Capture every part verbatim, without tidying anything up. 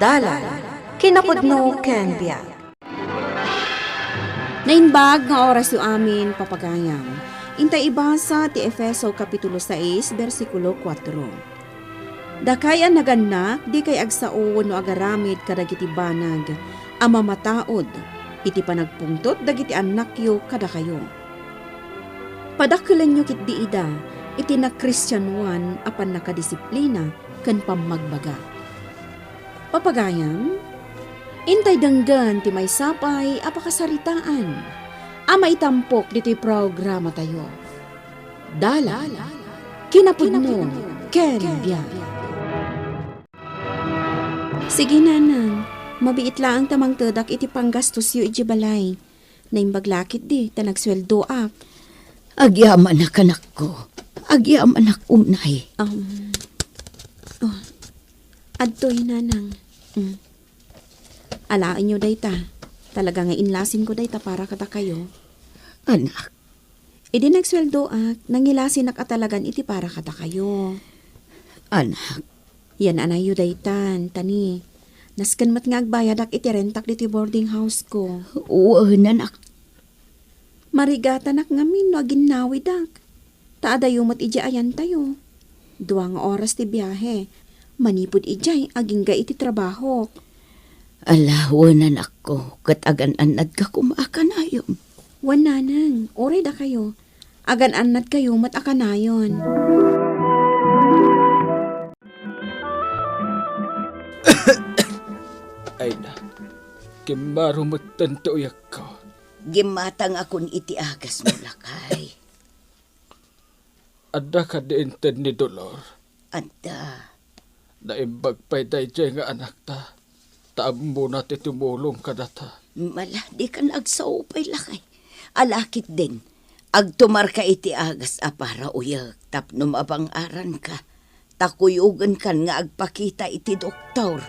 Dalan, kinapudno ken biag. Naimbag nga orasyo amin, papagayam. Intay ibasa ti Efeso Kapitulo sais, bersikulo kuatro. Dakay a nagannak, dikay agsao wenno agaramid kadagiti banag a mamataud iti panagpungtot dagiti annakyo kadakayo. Padakkelenyo ketdi ida iti nakristianoan a pannakadisiplina ken pammagbaga. Papagayam, intay denggen ti maysa pay a pakasaritaan a maitampok ditoy programatayo. Dalan, kinapudno, ken biag. Sige, nanang, mabiit laeng ta mangtedak iti panggastosyo idiay balay. Naimbag la ketdi ta nagsueldoak. Agyamanak, anakko. Agyamanak unay. Um, oh, adtoy, nanang. Mm. Alaenyo dayta. Talaga nga inlasinko dayta para kadakayo. Anak. Idi nagsueldoak, nangilasinak a talagan iti para kadakayo. Anak. Yan-anayyo daytan, Tani. Nasken met nga agbayadak iti rentak ditoy boarding house ko. Wen, anak. Marigatanak ngamin no aginnawidak. Ta adayo met idiay ayantayo. Dua nga oras ti biahe. Manipud idiay, agingga iti trabahok. Ala, wen, anakko, ket agan-annadka koma a kanayon. Wen, nanang, uray dakayo. Agan-annadkayo met a kanayon. Ay na, kimmaro metten ti uyekko. Gimmatangakon iti agasmo, lakay. Adda kadi inted ni Dolor? Adda. Naimbag pay daydiay nga anakta, ta ammona ti tumulong kadata. Mala, dikan agsao pay, lakay. Ala ketdin, agtumarka iti agas a para uyek tapno mabang-aranka, ta kuyogenkan nga agpakita iti doktor.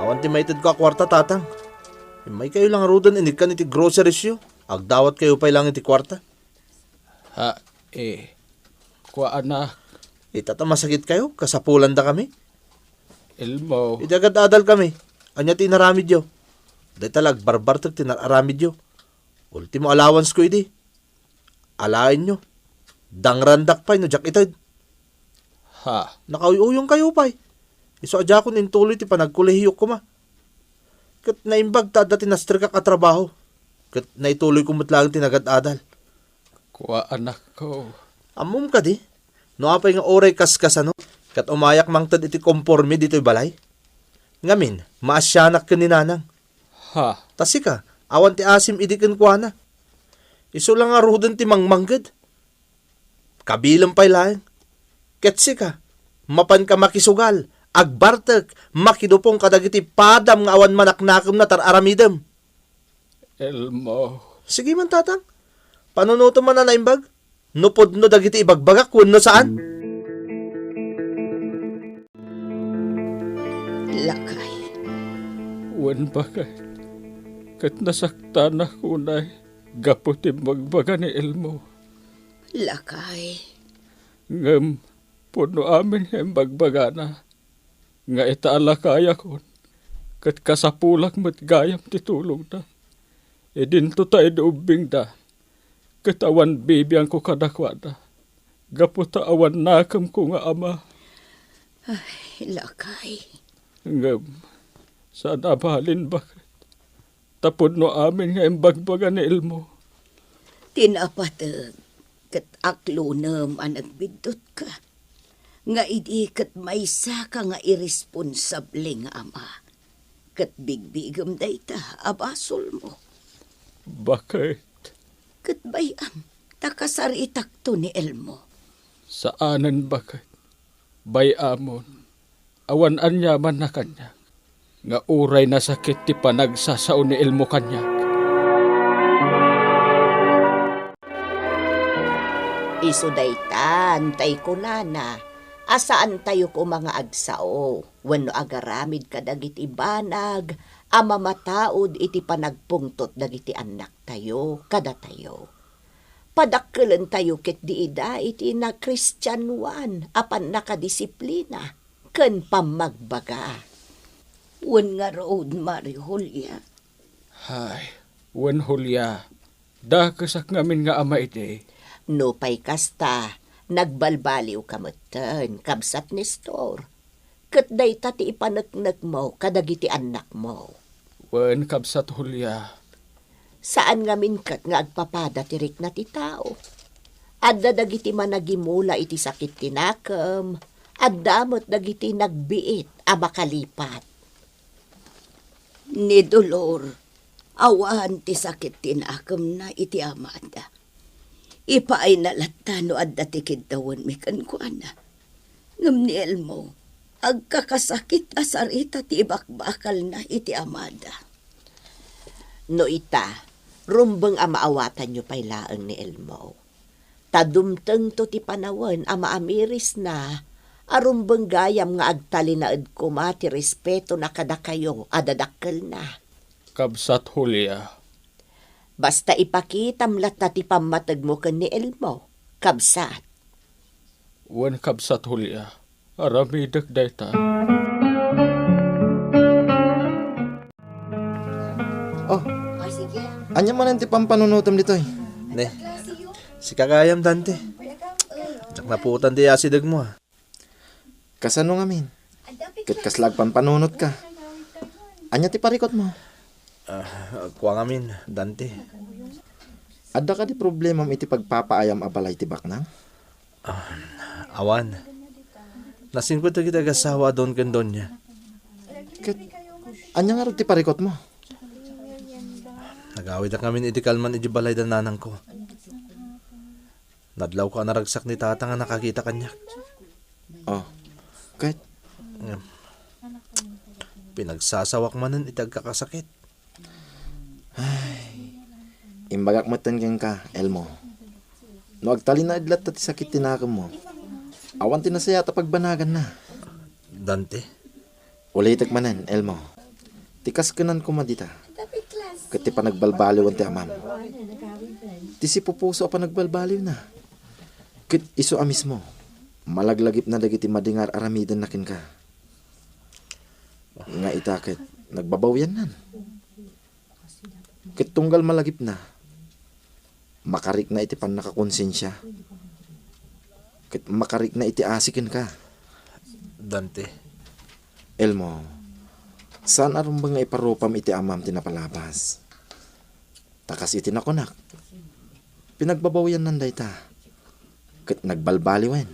Awan ti maitedko a kuarta, tatang. Immaykayo la ngaruden inikkan iti groceries-yo. Agdawatkayo pay laeng iti kuarta. Ha, eh. Kua, anak. Ita ta masakitkayo, kasapulandakami. Elmo. Idi agad-adalkami, ania ti inaramidyo? Dayta la agbarbartek ti nar-aramidyo. Ultimo allowance-ko idi. Alaenyo, dangrandak pay no diak ited. Ha? Nakauyuyongkayo pay. Isu a diakon intuloy ti panagkolehio koma. Ket naimbag ta adda ti nasterkak a trabaho. Ket naituloyko met laeng ti nagad-adal. Kua, anakko. Ammom kadi, no apay nga uray kaskasano, ket umayak mangted iti komporme ditoy balay? Ngamin, maasianak ken ni nanang. Ha? Ta sika, awan ti asim idi kenkuana. Isu la ngaruden ti mangmangged. Kabilem pay laeng. Ket sika, mapanka makisugal, agbartek, makidupong kadagiti padam nga awan manaknakemna tar-aramidem. Elmo. Sige man, tatang. Panunotem man a naimbag. No pudno dagiti ibagbagak wenno saan? Lakay. Wen, baket. Ket nasaktanak unay gapu ti imbagbaga ni Elmo. Lakay. Ngem pudno amin nga imbagbagana nga ita a lakayakon, ket kasapulak met gayam ti tulongna. Idinto ta idi ubbingda, ket awan bibiangko kadakuada, gapu ta awan nakemko nga ama. Ay, lakay. Ngem, saan a balin, baket. Ta pudno amin nga imbagbaga ni Elmo. Ti napateg ket aklonem a nagbiddutka, nga idi ket maysaka nga iresponsable nga ama, ket bigbigem dayta a basolmo. Baket. Ket bay-am, ta kasaritakto ni Elmo. Saanen, baket. Bay-amon, awan aniamanna kaniak, nga uray nasakit ti panagsasao ni Elmo kaniak. Isu dayta, intay kunana, a saantayo koma nga agsao wenno agaramid kadagiti banag a mamataud iti panagpungtot dagiti annaktayo kadatayo. Padakkelentayo ketdi ida iti nakristianoan a pannakadisiplina ken pammagbaga. Wen ngarud, Mari Julia. Hay, wen Julia, dakesak ngamin nga ama idi. Nupay kasta, nagbalbaliwka metten, kabsat Nestor. Ket dayta ti ipaneknekmo kadagiti annakmo. Wen, kabsat Julia. Saan ngamin ket nga agpapada ti rikna ti tao. Adda dagiti managimula iti sakit ti nakem, adda met dagiti nagbiit a makalipat. Ni Dolor, awan ti sakit ti nakemna iti amada. Ipaayna latta no adda ti kiddawenmi kenkuana. Ngem ni Elmo, agkakasakit a sarita ti ibakbakalna iti amada. No ita, rumbeng a maawatanyo pay laeng ni Elmo. Ta dumtengto ti panawen a maamirisna, a rumbeng gayam nga agtalinaed koma ti respetona kadakayo a dadakkelna. Kabsat Julia. Basta ipakitam latta ti pammategmo ken ni Elmo, kabsat. Wen, kabsat Julia, aramidek dayta. Oh, ania manen ti pampanunotem ditoy? Ne, sika gayam, Dante. Diak napuotan ti asidegmo, a. Kasano ngamin? Ket kasla agpampanunotka? Ania ti parikutmo? Ah, kua ngamin, Dante. Adda kadi problemam iti pagpapaayam a balay ti baknang? Ah, awan. Nasinko dagiti agassawa a Don ken Doña. Ket ania ngarud ti parikutmo? Nagawidak ngamin iti kalman iti balay da nanangko. Nadlawko a naragsak ni Tata nga nakakita kaniak. Oh, ket? Ngem, pinagsasawak manen iti agkakasakit. Ay, imbagak metten kenka, Elmo. No agtalinaed latta ti sakit ti nakemmo, awan ti nasayaat a pagbanaganna. Dante? Ulitek manen, Elmo. Ti kaskenan koma dita, ket ti panagbalbaliwen ti amam. Ti sipupuso a panagbalbaliwna. Ket isu a mismo, malaglagipna dagiti madingar aramidenna kenka. Nga ita ket nagbabawiannan. Ket tunggal malagipna, makarikna iti pannakakonsensia. Ket makarikna iti asi kenka. Dante. Elmo, saan a rumbeng nga iparupam iti amam ti napalabas. Ta kas iti nakunak, pinagbabawiannan dayta. Ket nagbalbaliwen.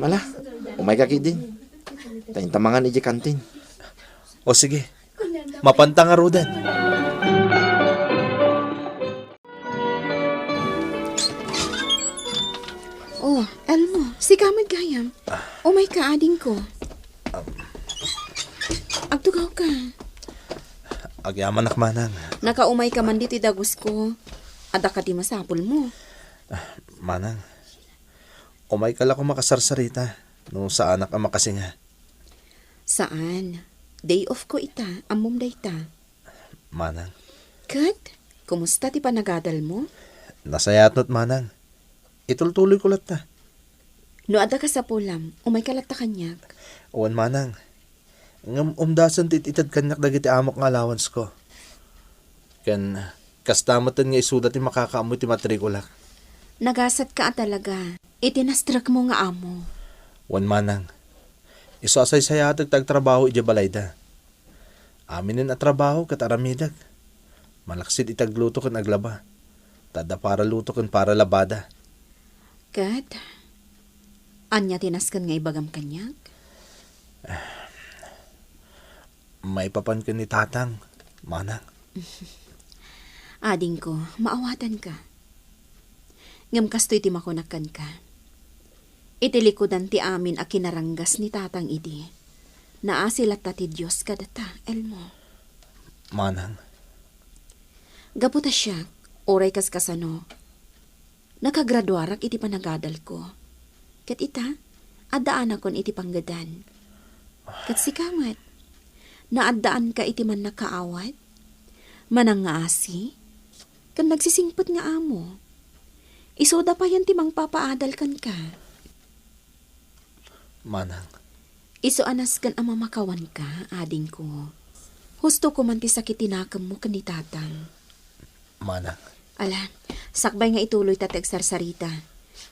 Ala, umayka ketdin. Ta inta mangan idiay kantin. O sige, mapanta ngaruden. Oh, Elmo, sika met gayam. Umayka, adingko. Agtugawka. Agyamanak, manang. Nakaumayka man ditoy dagusko. Adda kadi masapulmo? Ah, manang, umayka la koma makasarsarita no saanak a makasinga. Saan. Day off ko ita, ammom dayta. Manang. Ket, kumusta ti panagadalmo? Nasayaat met, manang. Itultuloyko latta. No adda kasapulam, umayka latta kaniak. Wen, manang. Ngem umdasen ti it-ited kaniak dagiti amok nga allowance ko. Ken kasta metten nga isuda ti makakaammo iti matrikulak. Nagasatka a talaga iti nastrekmo nga amo. Wen, manang. Isu a saysayaatek ti agtrabaho idiay balayda. Aminen a trabaho ket aramidek. Malaksid iti agluto ken aglaba. Ta adda para luto ken para labada. Ket, ania ti nasken nga ibagam kaniak? Maipapan ken ni Tatang, manang. Adingko, maawatanka. Ngem kastoy ti makunak kenka. Iti likudan ti amin a kinaranggas ni Tatang idi, naasi latta ti Dios kadata, Elmo. Manang. Gapu ta siak, uray kaskasano, nakagraduarak iti panagadalko. Ket ita, addaanakon iti panggedan. Ket sika met, naaddaanka iti mannakaawat, manangngaasi, ken nagsisingpet nga amo. Isuda payen ti mangpapaadal kenka. Manang. Isu a nasken a mamakawanka, adingko. Husto ko man ti sakit ti nakemmo ken ni tatang. Manang. Ala, sakbay nga ituloyta ti agsarsarita.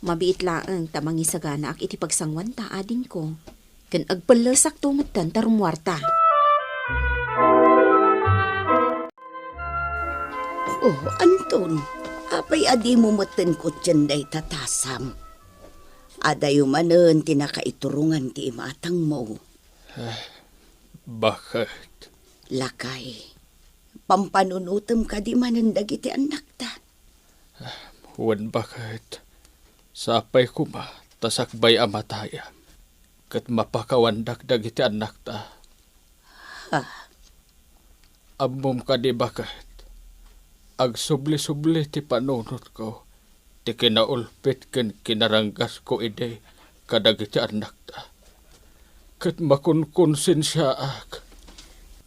Mabiit laeng ta mangisaganaak iti pagsanguanta, adingko. Ken agpellesakto metten ta rummuarta. Oh, Anton, apay a dimo metten kutien dayta tasam? Adayo manen ti nakaiturongan ti imatangmo. Baket. Lakay, pampanunotem kadi manen dagiti annakta? Wen baket, sapay koma ta sakbay a matayam, ket mapakawandak dagiti annakta. Ha? Ammom kadi baket, agsubli-subli ti panunotko, ti kinaulpit ken kinaranggasko idi kadagiti annakta. Ket makunkonsensiaak.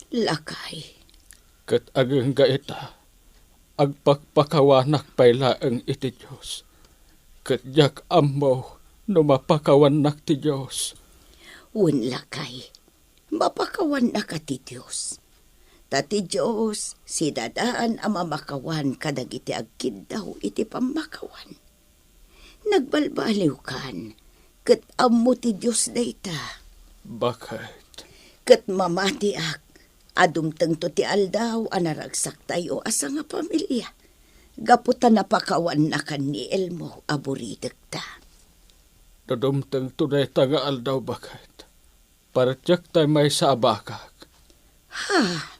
Lakay. Ket agingga ita, agpakpakawanak pay laeng iti Dios. Ket diak ammo no mapakawannak ti Dios. Wen lakay, mapakawannaka ti Dios. Ta ti Dios, sidadaan a mamakawan kadagiti agkiddaw iti pammakawan. Nagbalbaliwkan, ket ammo ti Dios dayta. Baket. Ket mamatiak, a dumtengto ti aldaw a naragsaktayo a sangapamilia, gapu ta napakawannakan ni Elmo a buridekta. No dumtengto dayta nga aldaw, baket, partiekto tay maysa a bakak. Ha?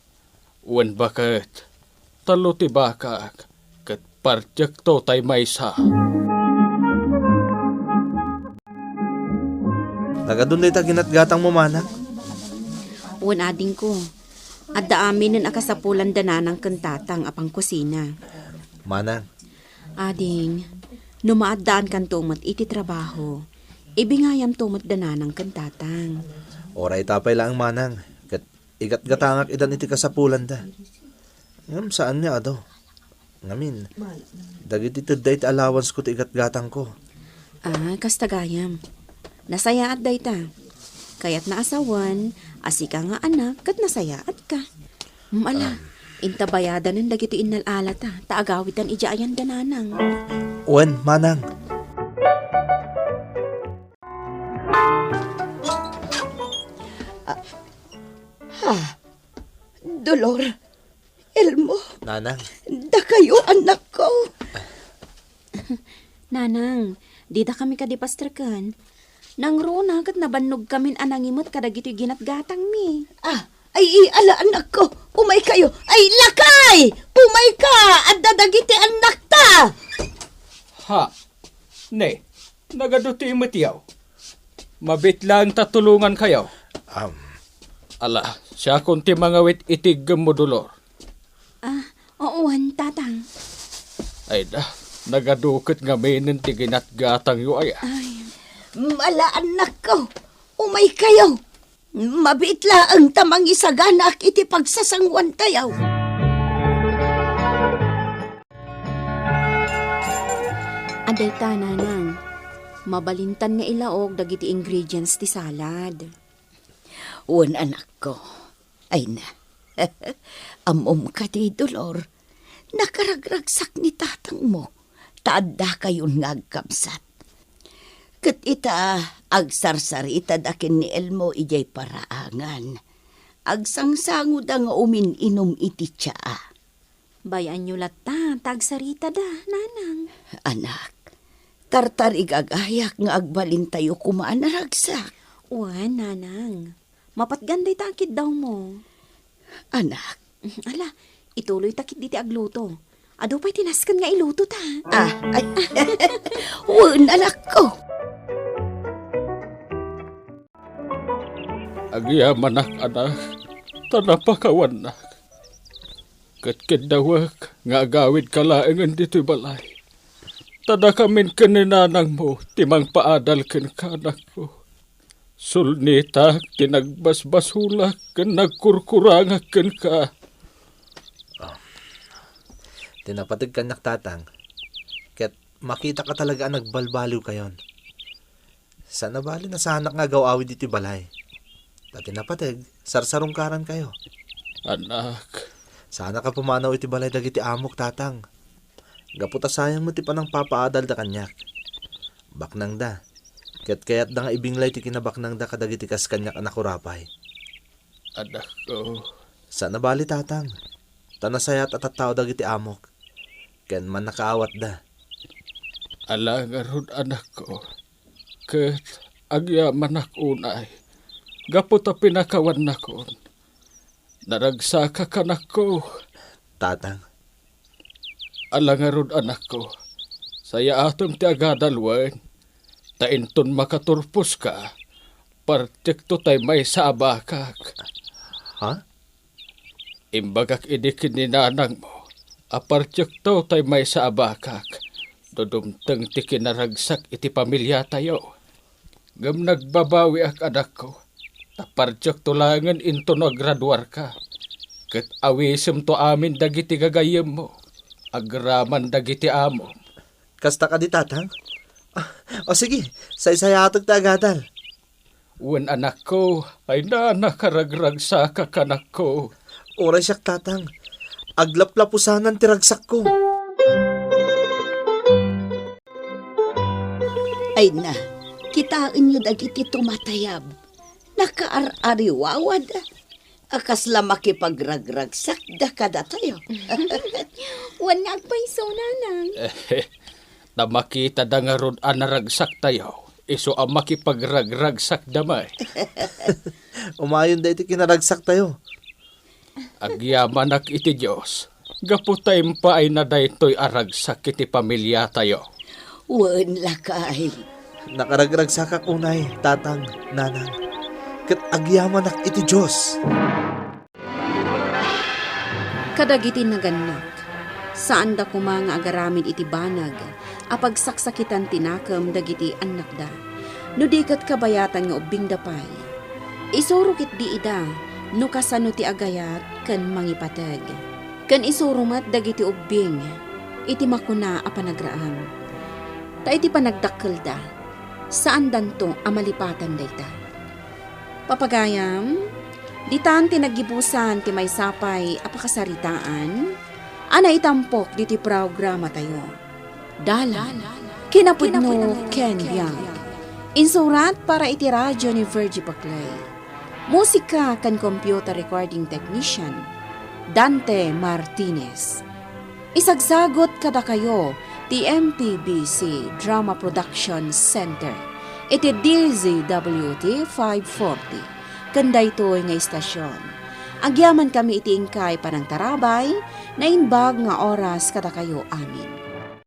Wen baket, tallo ti bakak, ket partiekto tay maysa. Nagadun dayta ginatgatangmo, manang? Wen, adingko. Adda aminen a kasapulan da nanang ken tatang a pangkusina. Manang. Ading, no maaddaankanto met iti trabaho, ibingayamto met da nanang ken tatang. Uray ta pay laeng, manang, ket igatgatangak idan iti kasapulanda. Ngem saan nga adu. Ngamin, dagiti tedda iti allowance ko ti igatgatangko. Ah, kasta gayam. Nasayaat dayta. Kayatna a sawen a sika nga anak ket nasayaatka. Mala, inta bayadanen dagiti innal-alata, ta agawidan idiay ayan da nanang. Wen, manang. Ah, ha? Dolor, Elmo. Nanang. Dakayo, anakko. Nanang, didakami kadi pastreken. Nangruna ket nabannogkamin a nangimet kadagitoy ginatgatangmi. Ah, ay, ala, anakko. Umaykayo. Ay, lakay! Umayka! Adda dagiti annakta! Ha? Ne, nagadu ti imetiaw. Mabit laeng ta tulongankayo. Am. Ala, siakon ti mangawit iti iggemmo, Dolor. Ah, wen, tatang. Ay da, nagadu ket ngaminen ti ginatgatangyo aya. Ay. Mala, annakko, umaykayo. Mabit laeng ta mangisaganaak iti pagsasanguantayo. Adayta, nanang. Mabalintan nga ilaok dagiti ingredients ti salad. Wen, anakko. Ay na. Ammom kadi, Dolor, nakaragragsak ni tatangmo, ta addakayon nga agkabsat. Ket ita, agsarsaritada ken ni Elmo idiay paraangan. Agsangsangoda nga umin-inum iti tsaa. Bay-anyo latta, ta agsaritada, nanang. Anak, tartarigagayak nga agbalintayo koma a naragsak. Wen, nanang. Mapatgan dayta a kiddawmo. Anak. Ala, ituloyta ketdi ti agluto. Adu pay ti nasken nga ilutota. Ah, ay. Wen, anakko. Agyamanak, anak, ta napakawannak. Ket kiddawek nga agawidka laengen ditoy balay. Ta dakamin ken ni nanangmo ti mangpaadal kenka, anakko. Sulnitak ti nagbasbasolak ken nagkurkurangak kenka. ti napateg kaniak, Tatang. Ket makitak a talaga a nagbalbaliwkayon. Saan a bali, nasaannak nga agaw-awid iti balay. Ta ti napateg, sarsarungkarankayo. Anak. Saanak a pumanaw iti balay dagiti amok, Tatang. Gapu ta sayang met ti panangpapaadalda kaniak. Baknangda. Ket kayatda nga ibinglay ti kinabaknangda kadagiti kas kaniak a nakurapay. Anakko. Saan a bali, Tatang. Ta nasayaat a tattao dagiti amok. Ken mannakaawatda. Ala ngarud, anakko. Ket agyamanak unay, gapu ta pinakawannakon. Naragsakak, anakko. Tatang. Ala ngarud, anakko. Sayaatem ti agadal wen. Ta inton makaturposka, partiekto tay maysa a bakak. Ha? Imbagak idi ken ni nanangmo a partiekto tay maysa a bakak no dumteng ti kinaragsak iti pamiliatayo. Ngem nagbabawiak, anakko, ta partiekto laengen inton agraduarka, ket awisemto amin dagiti gagayyemmo, agraman dagiti amom. Kasta kadi, Tatang? Ah, o sige, saysayaatek ti agadal. Wen, anakko, ay na, nakaragragsakak, anakko. Uray siak, Tatang. Aglaplapusanan ti ragsakko. Ay na, kitaenyo dagiti tumatayab. Nakaar-ariwawad a kasla makipagragragsakda kadatayo. Wen nga agpayso, nanang. Ta makitada ngarud a naragsaktayo, isu a makipagragragsakda met. Umayon daytoy kinaragsaktayo. Agyamanak iti Dios, gapu ta impaayna daytoy a ragsak iti pamiliatayo. Wen, lakay. Nakaragragsakak unay, Tatang, Nanang, ket agyamanak iti Dios. Kadagiti nagannak, saanda koma nga agaramid iti banag a pagsaksakitan ti nakem dagiti annakda, no di ket kabayatan nga ubbingda pay. Isuro ketdi ida no kasano ti agayat ken mangipateg. Ken isuro met dagiti ubbing iti makuna a panagraem. Ta iti panagdakkelda, saandanto a malipatan dayta. Papagayam, ditan ti naggibusan ti maysa pay a pakasaritaan a naitampok ditoy programatayo. Dalan, kinapudno ken biag. Insurat para iti radyo ni Virgie Paclay. Musika ken computer recording technician, Dante Martinez. Isagsagut kadakayo ti M P B C Drama Production Center iti D Z W T five forty. Ken daytoy nga istasyon, agyamankami iti inkay panangtarabay, naimbag nga oras kadakayo amin.